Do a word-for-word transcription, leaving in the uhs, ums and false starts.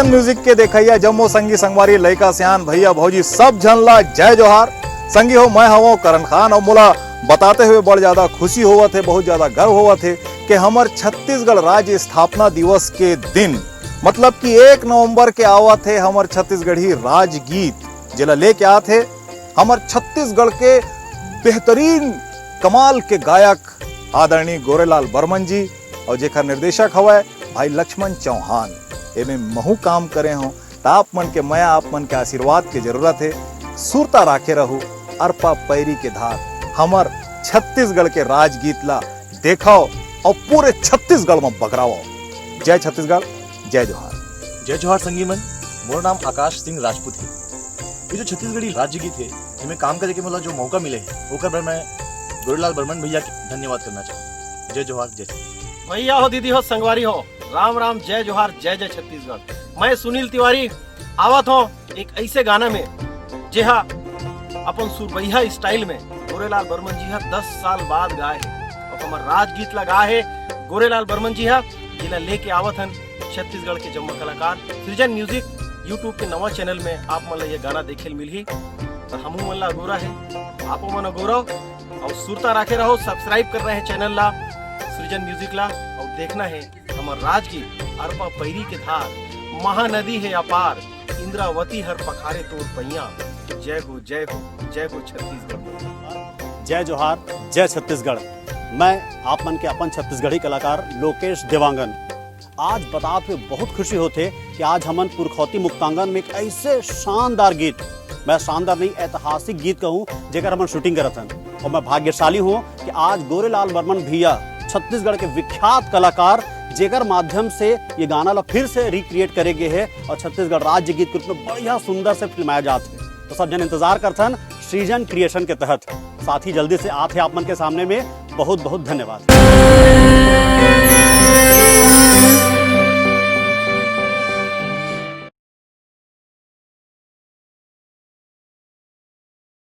Music के देखइया जम्मो संगी संगवारी, लइका सियान, भैया भौजी, सब झन ला जय जोहार। संगी हो, मैं हवं करण खान अउ मोला बताते हुए बड़ ज्यादा खुशी होवत हे, बहुत ज्यादा गर्व होवत हे कि हमर छत्तीसगढ़ राज्य स्थापना दिवस के दिन, मतलब कि एक नवंबर के आवत हे हमर छत्तीसगढ़ी राजगीत, जेला लेके आत हे हमर छत्तीसगढ़ के बेहतरीन कमाल के गायक आदरणीय गोरेलाल बर्मन जी, अउ जेकर निर्देशक हवय भाई लक्ष्मण चौहान। एमे महू काम करे हंव, त आप मन के मया, आप मन के आशीर्वाद के जरूरत हे। सुरता राखे रहू, अरपा पैरी के धार, हमर छत्तीसगढ़ के राजगीत ला देखव अउ पूरे छत्तीसगढ़ म बगरावव। जय छत्तीसगढ़, जय जोहार। जय जोहार संगी मन, मोर नाम आकाश सिंह राजपूत हे। ये जो छत्तीसगढ़ी राज्य गीत हे, इमे काम करे के मोला जो मौका मिले हे, ओकर बर मैं गोरेलाल बर्मन भैया के धन्यवाद करना चाहूँ। जय जोहार, जय छत्तीसगढ़। भैया हो, दीदी हो, संगवारी हो, राम राम, जय जोहार, जय जय छत्तीसगढ़। मैं सुनील तिवारी आवत हंव एक ऐसे गाना में, जेहा अपन सुरबैया स्टाइल में गोरेलाल बर्मन जी हा दस साल बाद गाए हे, अउ हमर राजगीत ला गाए हे गोरेलाल बर्मन जी हा, जेला लेके आवत हन छत्तीसगढ़ के जम्मो कलाकार। सृजन म्यूजिक YouTube के नवा चैनल में आप मन ला ये गाना देखे ल मिलही। त हमू मन ला अगोरा हे, आपो मन अगोरव, अउ सुरता राखे रहो, सब्सक्राइब करना हे चैनल ला, सृजन म्यूजिक ला, अउ देखना हे हमर राजगीत अरपा पैरी के धार, महानदी हे अपार, इंद्रावती हर पखारे तोर पैया। जय हो, जय हो, जय हो छत्तीसगढ़। जय जोहार, जय छत्तीसगढ़। मैं आप मन के अपन छत्तीसगढ़ी कलाकार लोकेश देवांगन। आज बतात हुए बहुत खुशी होथे कि आज हमन पुरखौती मुक्तांगन में एक ऐसे शानदार गीत, मैं शानदार नहीं, ऐतिहासिक गीत कहूँ, जेकर हमन शूटिंग करत हन। अउ मैं भाग्यशाली हंव कि आज गोरेलाल बर्मन भैया, छत्तीसगढ़ के विख्यात कलाकार, जेकर माध्यम से ये गाना ला फिर से रिक्रिएट करे गे हे अउ छत्तीसगढ़ राज्य गीत के रूप में बढ़िया सुंदर से फिल्माए जात हे। त सब झन इंतजार करथन सृजन क्रिएशन के तहत। साथ ही जल्दी से आत हे आप मन के सामने में। बहुत बहुत धन्यवाद।